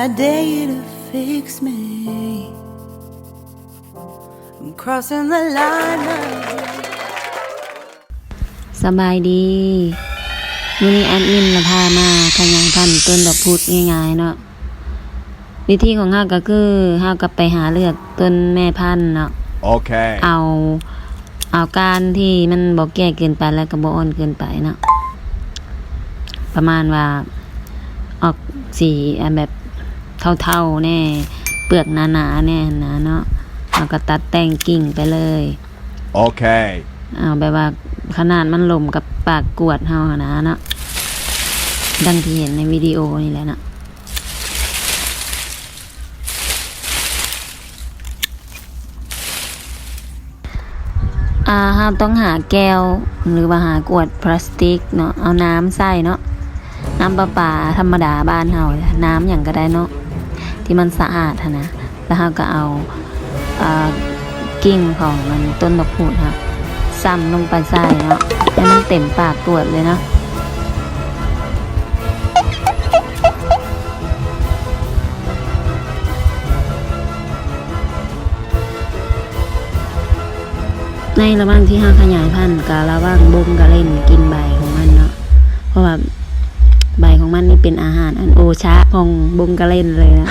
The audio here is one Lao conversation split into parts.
I dare you to fix me. I'm crossing the line now. ສະບາຍດີ ມື້ນີ້ແອດມິນລະພາມາຂະຫຍາຍພັນຕົ້ນດອກພຸດງ່າຍໆເນາະ. ວິທີຂອງເຮົາກໍຄື ເຮົາກໍໄປຫາເລືອກຕົ້ນແມ່ພັນເນາະ. ໂອເຄ ເອົາ ເອົາກ້ານທີ່ມັນບໍ່ແກ່ເກີນໄປ ແລ້ວກໍບໍ່ອ່ອນເກີນໄປເນາະ. ປະມານວ່າອອກສີ ອັນແບບເທົາໆແດ່ ເປືອກໜາໆແດ່ຫັ້ນນະເນາະ. ເຮົາກໍຕັດແຕ່ງກິ່ງໄປເລີຍ. ໂອເຄ ເອົາແບບວ່າຂະໜາດມັນລົມກັບປາກກວດເຮົາຫັ້ນນະເນາະ ດັ່ງທີ່ເຫັນໃນວິດີໂອນີ້ແຫຼະເນາະ. ອ່າ ເຮົາຕ້ອງຫາແກ້ວ ຫຼືວ່າຫາກວດພລາສຕິກເນາະ ເອົານ້ຳໃສ່ເນາະ ນ້ຳປະປາທຳມະດາບ້ານເຮົາ ນ້ຳຫຍັງກໍໄດ້ເນາະ ທີ່ມັນສະອາດຫັ້ນນະ. ແລ້ວເຮົາກໍເອົາ ເອີ ກິ່ງຂອງມັນ ຕົ້ນດອກພຸດເຮົາຊ້ຳລົງໄປໃສ່ເນາະ ໃຫ້ມັນເຕັມປາກກວດເລີຍເນາະ. ໃນລະຫວ່າງທີ່ເຮົາຂະຫຍາຍພັນ ກໍລະວັງບົງກະເລັນກິນໃບຂອງມັນເນາະ ເພາະວ່າໃບຂອງມັນນີ້ເປັນອາຫານອັນໂອຊະຂອງບົງກະເລັນເລີຍນະ.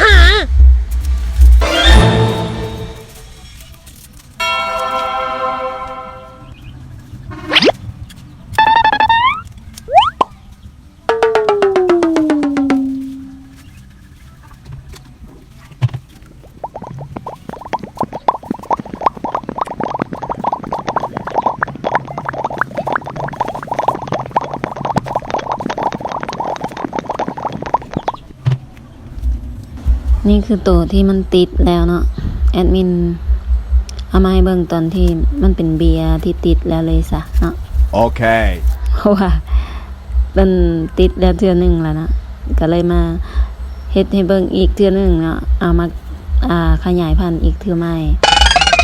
ນີ້ຄືໂຕທີ່ມັນຕິດແລ້ວເນາະ ແອດມິນເອົາມາໃຫ້ເບິ່ງຕອນທີ່ມັນເປັນເບຍທີ່ຕິດແລ້ວເລີຍຊະເນາະ. ໂອເຄ ເພາະວ່າມັນຕິດແລ້ວເທື່ອໜຶ່ງແລ້ວເນາະ ກໍເລີຍມາເຮັດໃຫ້ເບິ່ງອີກເທື່ອໜຶ່ງເນາະ ເອົາມາ ອ່າ ຂະຫຍາຍພັນອີກເທື່ອໃໝ່.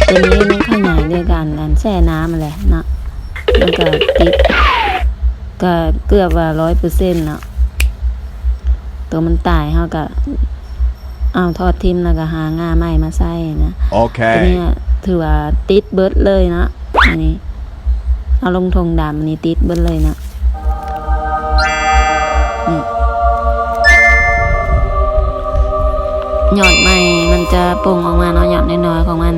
ຕົວນີ້ມັນຂະຫຍາຍດ້ວຍການ ອັນ ແຊ່ນ້ຳຫັ້ນແຫຼະເນາະ ມັນກໍຕິດ ກໍເກືອບວ່າຮ້ອຍເປີເຊັນເນາະ. ໂຕມັນຕາຍ ເຮົາກໍເອົາຖອດຖິ້ມ ແລ້ວກໍຫາງ່າໃໝ່ມາໃສ່ນະ. ໂອເຄ ຕົວນີ້ຖືວ່າຕິດເບິດເລີຍເນາະ. ອັນນີ້ເອົາລົງຖົງດຳ ອັນນີ້ຕິດເບິດເລີຍເນາະ. ນີ້ ຍອດໃໝ່ມັນຈະປົ່ງອອກມາເນາະ ຍອດນ້ອຍໆຂອງມັນ.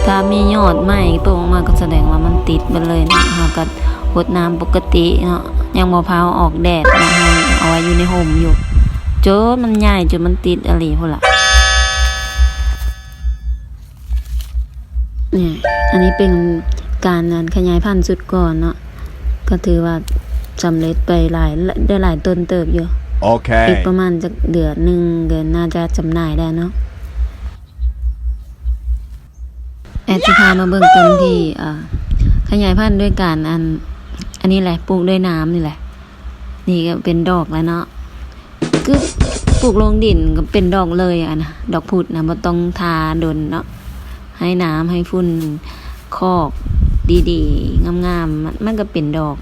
ຖ້າມີຍອດໃໝ່ປົ່ງອອກມາ ກໍສະແດງວ່າມັນຕິດເບິດເລີຍເນາະ. ເຮົາກໍຫົດນ້ຳປົກກະຕິເນາະ ຍັງບໍ່ພາເອົາອອກແດດເນາະ ເຮົາເອົາໄວ້ຢູ່ໃນຮົ່ມຢູ່ ຈົນມັນໃຫຍ່ ຈົນມັນຕິດອີ່ຫຼີພຸ້ນລະ. ນີ້ ອັນນີ້ເປັນການ ອັນ ຂະຫຍາຍພັນຊຸດກ່ອນເນາະ ກໍຖືວ່າສຳເລັດໄປຫຼາຍ ໄດ້ຫຼາຍຕົນເຕີບຢູ່. ໂອເຄ ອີກປະມານຈັກເດືອນໜຶ່ງ ກໍໜ້າຈະຈຳໜ່າຍໄດ້ເນາະ. ແອດຊິພາມາເບິ່ງຕົ້ນທີ່ ເອີ ຂະຫຍາຍພັນດ້ວຍການ ອັນ ອັນນີ້ແຫຼະ ປູກດ້ວຍນ້ຳນີ້ແຫຼະ. ນີ້ກໍເປັນດອກແລ້ວເນາະ ຄືປູກລົງດິນກໍເປັນດອກເລີຍ. ອັນ ດອກພຸດນະ ບໍ່ຕ້ອງທາດົນເນາະ ໃຫ້ນ້ຳໃຫ້ຝຸ່ນ ຄອກດີໆ ງາມໆ ມັນ ມັນກໍເປັນດອກ.